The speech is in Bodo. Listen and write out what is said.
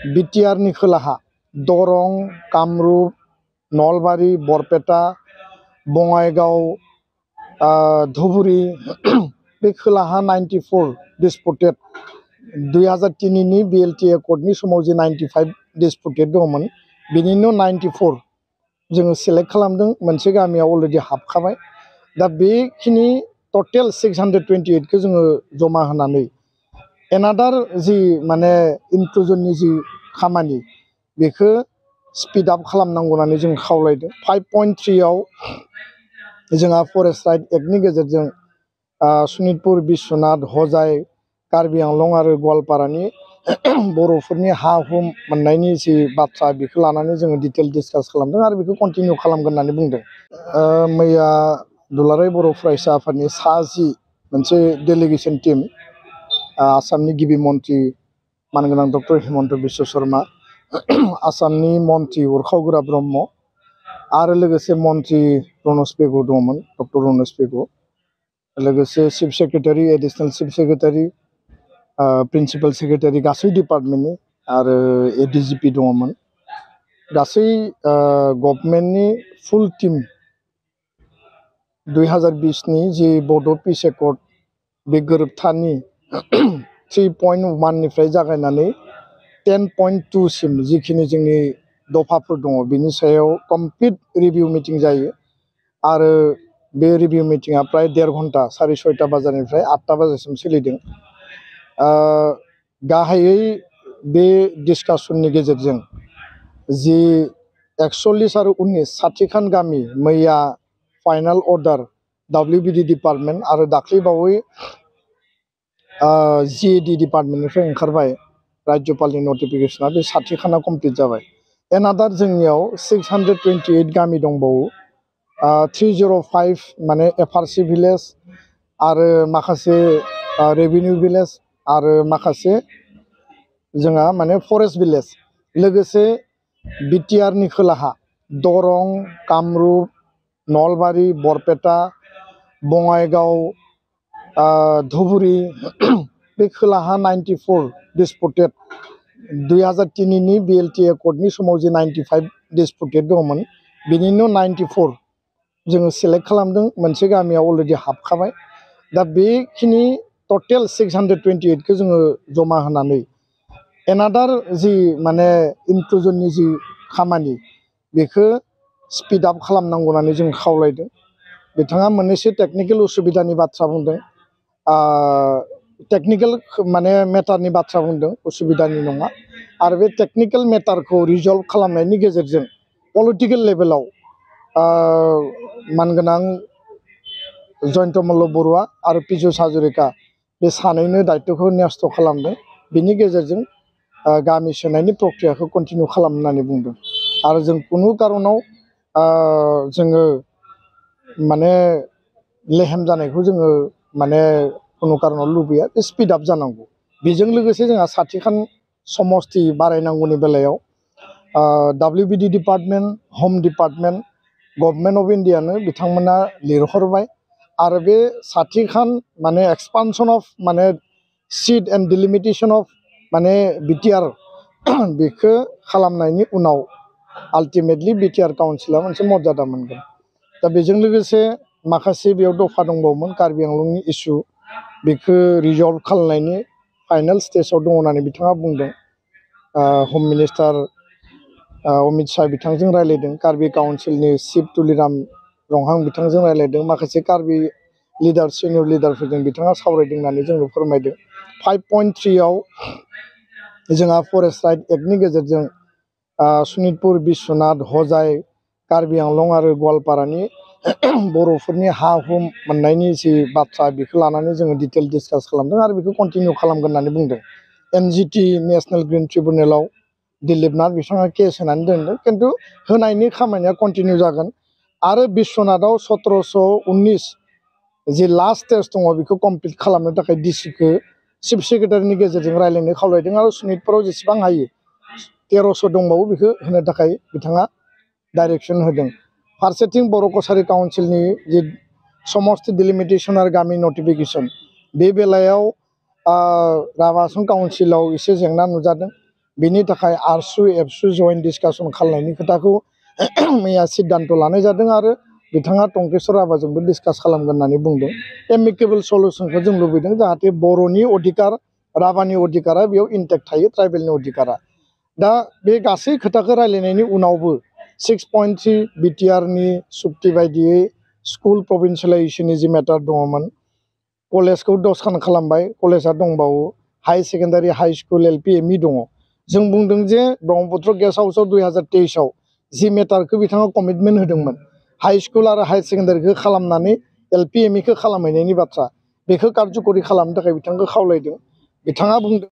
बिटिआरनि खोलाहा दरं, कामरुप, नलबारि, बरपेटा, बङाइगाव, धुबुरी बे खोलाहा 94 डिस्पुटेड 2003 नि BLT एकर्डनि समाव जे 95 डिस्पुटेड दंमोन बिनिनो 94 जोङो सेलेक्ट खालामदों। मोनसे गामियाव अलरेडि हाबखाबाय। दा बेखिनि टटेल 628 खौ जोङो जमा होनानै एनादार जि माने इनक्लुजननि जि खामानि बेखौ स्पिड आप खालामनांगौ होननानै जों खावलायदों। 5.3 आव जोंहा फरेस्ट राइट एक्टनि गेजेरजों सनितपुर, बिश्वनाथ, हजाय, कार्बि आंलं आरो गवालपारानि बर'फोरनि हा हु मोननायनि जि बाथ्रा बेखौ लानानै जोङो डिटेल डिसकास खालामदों आरो बेखौ कन्टिनिउ खालामगोन होननानै बुंदों। मैया दुलाराय बर' फरायसा आफादनि सा 10 मोनसे डेलिगेसन टीम आसामनि गिबि मन्त्रि मानगोनां डक्टर हिमन्त बिश्व शर्मा, आसामनि मन्त्रि उरखाव ब्रह्म आरो लोगोसे मन्त्रि रनज पेगु दंमोन, डक्टर रनज पेगु, लोगोसे chief secretary, additional chief secretary, principal secretary गासै डिपार्टमेन्टनि आरो ADGP दङमोन। गासै गभर्नमेन्टनि फुल टीम 2020 नि जि बड' पिस एकर्ड बे गोरोबथानि 3.1 निफ्राय जागायनानै 10.2 सिम जिखिनि जोंनि दफाफोर दङ बिनि सायाव कमप्लिट रिभिउ मिटिं जायो आरो बे रिभिउ मिटिंआ प्राय 1.5 घन्टा 6:30 बाजारनिफ्राय 8टा बाजासिम सोलिदों। गाहायै बे डिसकासननि गेजेरजों जि 41 आरो 19 60खान गामि मैया फाइनाल अर्डार WBD डिपार्टमेन्ट आरो दाख्लैबावै GAD डिपार्टमेन्टनिफ्राय ओंखारबाय राज्यपालनि नटिफिकेसना, बे 60खाना कमप्लिट जाबाय। एनादार जोंनियाव 628 गामि दंबावो। 305 माने FRC भिलेज आरो माखासे रेभिनिउ भिलेज आरो माखासे जोंहा माने फरेस्ट भिलेज, लोगोसे बिटिआरनि खोलाहा दरं, कामरुप, नलबारि, बरपेटा, बङाइगाव, धुबुरी बे खोलाहा 94 डिस्पुटेड 2003 नि BLT एकर्डनि समाव जे 95 डिस्पुटेड दंमोन बिनिनो 94 जोङो सेलेक्ट खालामदों। मोनसे गामियाव अलरेडि हाबखाबाय। दा बेखिनि टटेल 628 खौ जोङो जमा होनानै एनादार जि माने इनक्लुजननि जि खामानि बेखौ स्पिड आप खालामनांगौ होननानै जों खावलायदों। बिथाङा मोननैसो टेकनिकेल उसुबिदानि बाथ्रा बुंदों, टेकनिकेल माने मेटारनि बाथ्रा बुंदों, उसुबिदानि नङा। आरो बे टेकनिकेल मेटारखौ रिजल्भ खालामनायनि गेजेरजों पलिटिकेल लेभेलाव मानगोनां जयन्त मल्ल बरुवा आरो पीयूष हाजरिका बे सानैनो दायित्वखौ न्यस्त खालामदों। बिनि गेजेरजों गामि सोनायनि प्रक्रियाखौ कन्टिनिउ खालाम होननानै बुंदों। आरो जों कुनु कारनाव जोङो माने लेहेम जानायखौ जोङो माने कुनु कारनाव लुबैया, बे स्पिड आप जानांगौ। बेजों लोगोसे जोंहा 60खान समस्ति बारायनांगौनि बेलायाव WBD डिपार्टमेन्ट, हम डिपार्टमेन्ट, गभर्नमेन्ट अफ इन्डियानो बिथांमोना लिरहरबाय आरो बे 60खान माने एक्सपानसन अफ माने सिट एन्ड डिलिमिटेसन अफ माने बिटिआर बेखौ खालामनायनि उनाव आल्टिमेटलि बिटिआर काउन्सिला मोनसे मर्यादा मोनगोन। दा बेजों लोगोसे माखासे बेयाव दफा दंबावोमोन कार्बि आंलंनि इसु, बेखौ रिजल्भ खालामनायनि फाइनाल स्टेजाव दङ होननानै बिथाङा बुंदों। हम मिनिस्टार अमित शाह बिथांजों रायज्लायदों, कार्बि काउन्सिलनि चिफ तुलिराम रंहां बिथांजों रायज्लायदों, माखासे कार्बि लिडार सिनियर लिडारफोरजों बिथाङा सावरायदों होननानै जोंनो फोरमायदों। 5.3 आव जोंहा फरेस्ट राइट एक्टनि गेजेरजों सनितपुर, बिश्वनाथ, हजाय, कार्बि आंलं आरो गवालपारानि बर'फोरनि हा हु मोननायनि जि बाथ्रा बेखौ लानानै जोङो डिटेल डिसकास खालामदों आरो बेखौ कन्टिनिउ खालामगोन होननानै बुंदों। NGT नेशनेल ग्रिन ट्रिब्युनेलाव दिलीप नाथ बिथाङा केस होनानै दोनदों, खिन्थु होनायनि खामानिया कन्टिनिउ जागोन। आरो बिश्वनाथाव 1719 जि लास्ट स्टेज दङ बेखौ कमप्लिट खालामनो थाखाय DCखौ चिफ सेक्रेटारिनि गेजेरजों रायज्लायनो खावलायदों आरो सनितपुराव जेसेबां हायो 1300 दंबावो बेखौ होनो थाखाय बिथाङा डाइरेक्सन होदों। फारसेथिं बर' कसारि काउन्सिलनि जि समस्ति डिलिमिटेसन आरो गामि नटिफिकेसन बे बेलायाव राभासन काउन्सिलाव एसे जेंना नुजादों। बिनि थाखाय आरसु एबसु जयेन्ट डिसकासन खालामनायनि खोथाखौ मैया सिद्धान्त लानाय जादों आरो बिथाङा टंकेश्वर राभाजोंबो डिसकास खालामगोन होननानै बुंदों एमिकेबल सलुसनखौ जों लुबैदों जाहाथे बर'नि अधिकार राभानि अधिकारा बेयाव इन्टेक्ट थायो ट्राइबेलनि अधिकारा दा बे गासै खोथाखौ रायलायनायनि उनावबो 6.3 बिटिआरनि सुक्ति बायदियै स्कुल प्रभिन्सियेलाइजेसननि जि मेटार दङमोन कलेजखौ 10 खान खालामबाय कलेजा दंबावो high secondary high school LP ME दङ जों बुंदों जे ब्रह्मपुत्र गेस्ट हाउसआव 2023आव जि मेटारखौ बिथाङा कमिटमेन्ट होदोंमोन हाई स्कुल आरो हाई सेकेन्डारिखौ खालामनानै एलपि एमइखौ खालामहैनायनि बाथ्रा बेखौ कारजकरि खालामनो थाखाय बिथांखौ खावलायदों बिथाङा बुंदों